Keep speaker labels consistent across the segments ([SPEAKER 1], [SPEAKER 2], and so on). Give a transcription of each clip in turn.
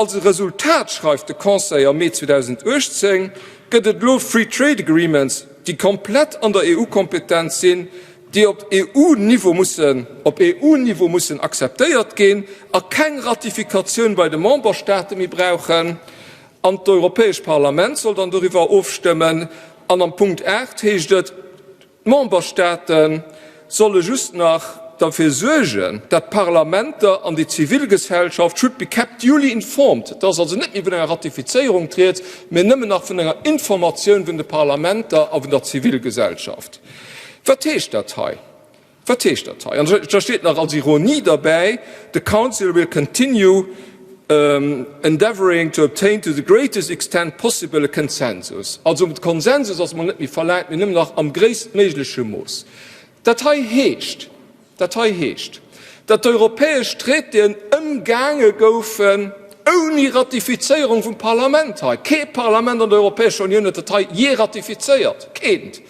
[SPEAKER 1] Als Resultat, schreift de Conseil am Mee 2018, gëtt et elo Free Trade Agreements, déi komplett an der EU-Kompetenz sinn, déi op EU-Niveau mussen op EU-Niveau mussen akzeptéiert ginn a keng Ratifikatioun bei de Memberstaate méi brauchen. An d'Europäescht Parlament soll dann doriwwer ofstëmmen. An am Punkt 8 heescht et, D'Memberstaate solle just nach derfir suergen, dat d'Parlamenter an déi Zivilgesellschaft should be kept duly informed. Et ass also net méi vun enger Ratifizéierung d'Rieds, mä nëmmen nach vun enger Informatioun vun de Parlamenter a vun der Zivilgesellschaft. Wat heescht dat hei? Wat heescht dat hei? An da steet nach als Ironie derbäi, The Council will continue endeavouring to obtain to the greatest extent possible a consensus. Also de Konsensus ass emol net méi verlaangt, mee nëmmen nach am gréisstméigleche Mooss. Dat hei heescht, dat hei heescht, datt d'europäesch Traitéen ëmgaange goufen ouni Ratifizéierung vum Parlament hei. Kee Parlament an der Europäescher Unioun huet dat hei jee ratifizéiert. Keent.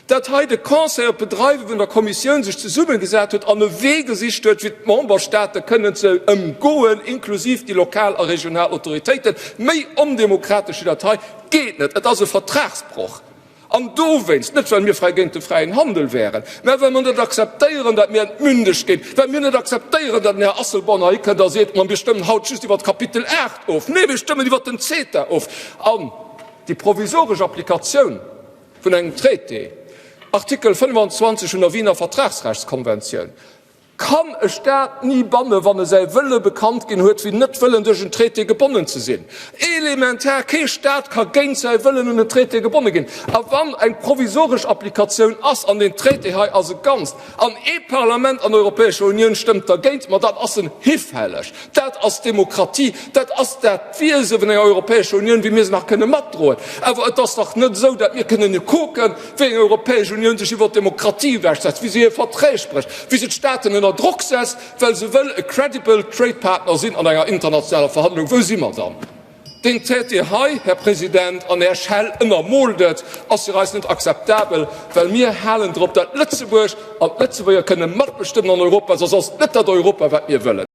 [SPEAKER 1] Dat hei de Conseil op Bedreiwe vun der Kommissioun sech zesummegesat huet an e Wee gesicht huet, wéi d'Memberstaate kënnen ze ëmgoen, inklusiv déi lokal a regional Autoritéiten. Méi ondemokratesch wéi dat hei geet net. Et ass e Vertragsbroch. An dowéinst, net well mir fräi géint de fräien Handel wären, mä well mer net akzeptéieren, dat mir entmündegt ginn, well mir net akzeptéieren, dat den Här Asselborn hei hikënnt a seet, ma mir stëmmen haut just iwwert d'Kapitel 8 of. Nee, mir stëmmen iwwert den CETA of. An déi provisoresch Applikatioun vun engem Traité, Artikel 25 vun der Wiener Vertragsrechtskonventioun, kann e Staat ni bannen, wann e säi Wëlle bekannt ginn huet, fir net wëllen duerch en Traité gebonnen ze sinn. Elementar! Kee Staat ka géint säi Wëllen un en Traité gebonne ginn. A wann eng provisoresch Applikatioun ass, an deen Traité hei ass e Ganzt, an ee Parlament an der Europäescher Unioun stëmmt dergéint, ma dann ass en hifälleg. Dat ass Demokratie, dat ass dat Wiese vun enger Europäescher Unioun, wéi mir se nach kënne matdroen. Awer et ass dach net esou, datt mir kënnen kucken, wéi eng Europäesch Unioun sech iwwer d'Demokratie ewechsetzt, wéi se hir Verträg brécht, wéi se d'Staaten ënner Drock setzt, well se wëll e credible trade partner sinn an enger internationaler Verhandlung. Wou si mer dann? Deen Traité hei, Här President, an Här Schell ënnermoolt et, ass fir eis net akzeptabel, well mir halen drop, datt Lëtzebuerg an d'Lëtzebuerger kënne matbestëmmen an Europa, soss ass et net dat Europa, wat mir wëllen.